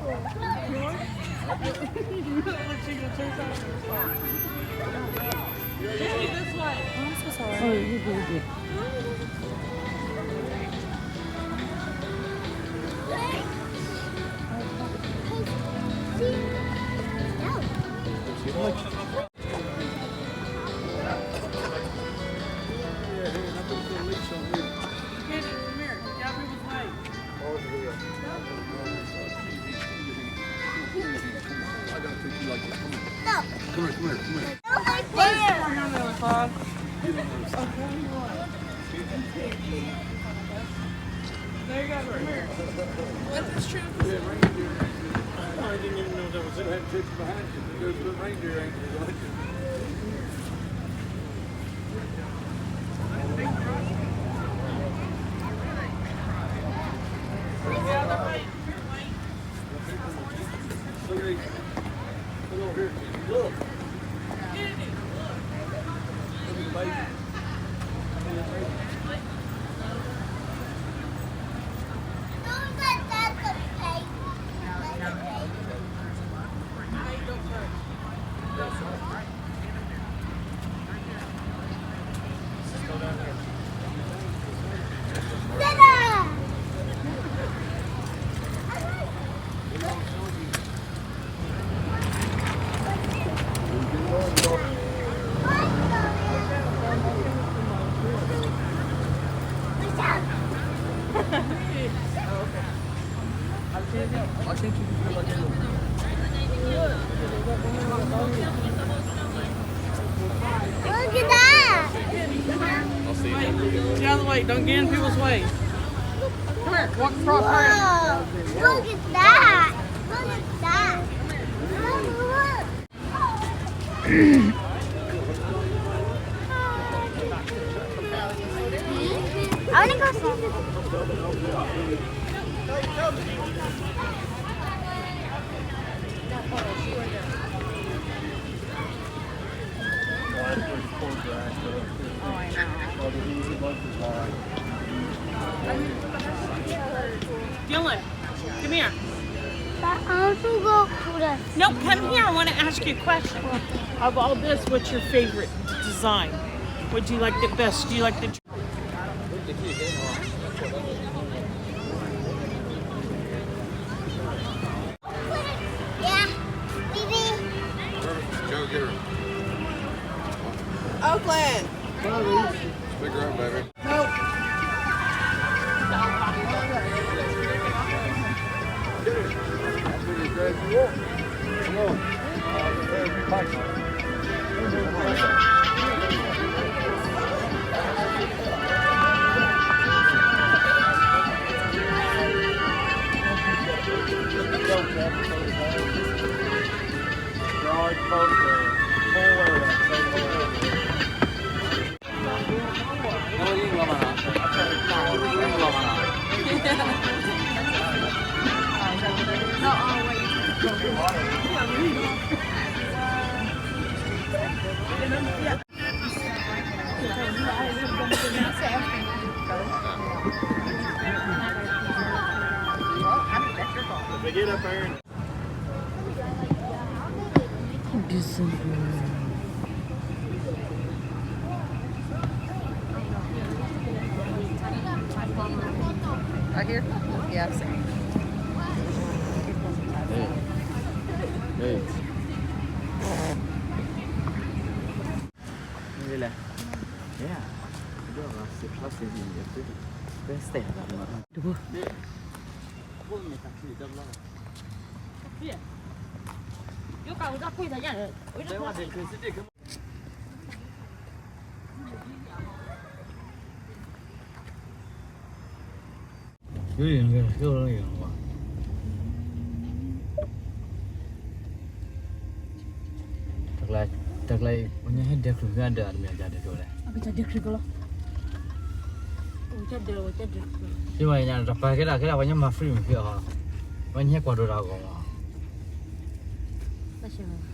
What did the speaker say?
This way. Oh, you do, you do. Come here, come here, come here. Come here, come here, come here. Right there. There you go. Come here. Let this transition. I didn't even know that was in that picture behind you. There's the reindeer angle. Look at that. Get out of the way. Don't get in people's way. Come here. Walk across. Whoa. Look at that. Look at that. Look, look. I wanna go see. Dylan, come here. But I want to go to the No, come here. I want to ask you a question. Of all this, what's your favorite design? What do you like the best? Do you like the Yeah, baby. Oakland. Big girl, baby. Right here? Yeah, same. Hey. Hey. Hey. Yeah.တၢ်ကျါ, တၢ်ကျါအံၤ ပှၤညါဟဲဒဲးချုးကဒီး အတမ့ၢ်အကဒဲးချုးလဲၣ်. အကစၢ်ဒဲးချုးကလီၤ. အကစၢ်ဒဲး, အကစၢ်ဒဲးချုး. ယမၤညါတပာ်ကဲဒၣ်ကဲဒၣ် ပှၤညါမၤ free မ့ၢ်ဖဲအီၤ, ပှၤညါဟဲကွၢ်ဒိးတၢ်အဂီၢ်မး. ဘၣ်ဆၣ်